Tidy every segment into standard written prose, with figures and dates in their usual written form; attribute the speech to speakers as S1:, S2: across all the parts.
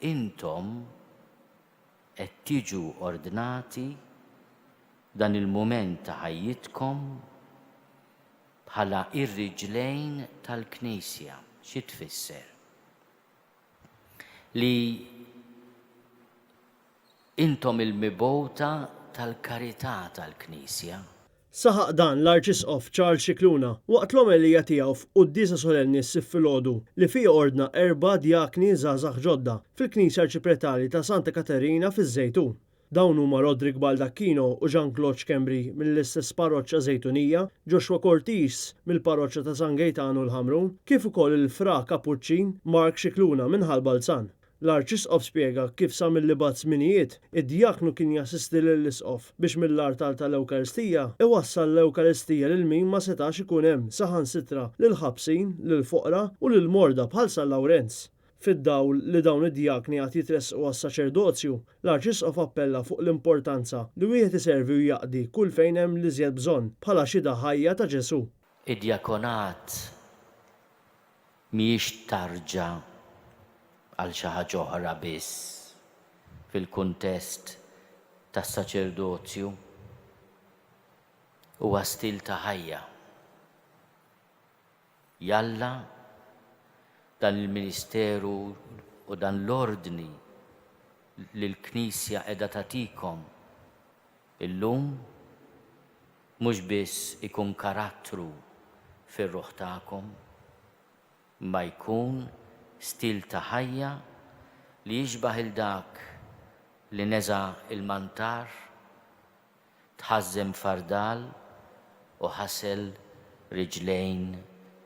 S1: intom qed tiġu ordnati f'dan il-mument ta' ħajjitkom bħala r-riġlejn tal-Knisja. Xi tfisser? Li intom il-mibgħuta tal-karità tal-Knisja.
S2: Saħaq dan l-Arċisqof Charles Scicluna waqt l-omelija tiegħu f'quddiesa solenni s-Sibt filgħodu li fiha ordna erba' djakni żgħażagħ ġodda fil-Knisja Arċipretali ta' Santa Katerina fiż-Żejtun. Dawn huma Roderick Baldacchino u Jean Claude Schembri mill-istess parroċċa Żejtunija, Joshua Cortis mill-parroċċa ta' San Gejtanu l-Ħamrun, kif ukoll il-Fra Kapuċċin Mark Scicluna minn Ħal Balzan. L-Arċisqof spjega kif sa mill-ibgħad żminijiet, id-djaknu kien jassisti lill-Isqof biex mill-artal tal-Ewkaristija iwassal l-Ewkaristija lil min ma setax ikun hemm saħansitra lill-ħabsin, lill-foqra u lill-morda bħal San Lawrenz. Fid-dawl li dawn id-djakni għad jitressqu għas-saċerdozju, l-Arċisqof appella fuq l-importanza li wieħed iservi u jaqdi kull fejn hemm l-iżjed bżonn bħala xhieda ħajja ta' Ġesù.
S1: Id-djakonat mhijiex tarġa għal xi ħaġa oħra biss fil-kuntest tas-saċerdozju. Huwa stil ta' ħajja. Jalla dan il-ministeru u dan l-ordni li l-Knisja qiegħda tagħtikom illum mhux biss ikun karattru fir-ruħ tagħkom, imma jkun stil ta' ħajja li jixbah 'il dak li neża' l-mantar, tħażżem fardal u ħasel riġlejn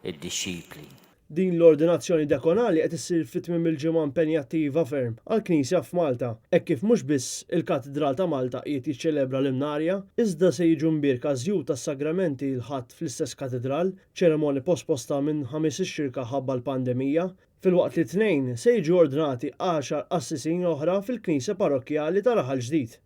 S1: id-dixxipli.
S2: Din l-ordinazzjoni djakonali qed issir fi tmiem il-ġimgħa impenjattiva ferm għall-Knisja f'Malta, hekk kif mhux biss il-Katidral ta' Malta qiegħed jiċċelebra l-Imnarja, iżda se jiġu mbierka żjut tas-sagramenti l-Ħadd fl-istess Katidral, ċerimonja posposta minn Ħamis ix-Xirka ħabba l-pandemija, filwaqt li t-Tnejn se jiġu ordnati għaxar qassisin oħra fil-Knisja Parrokkjali ta' Raħal Ġdid.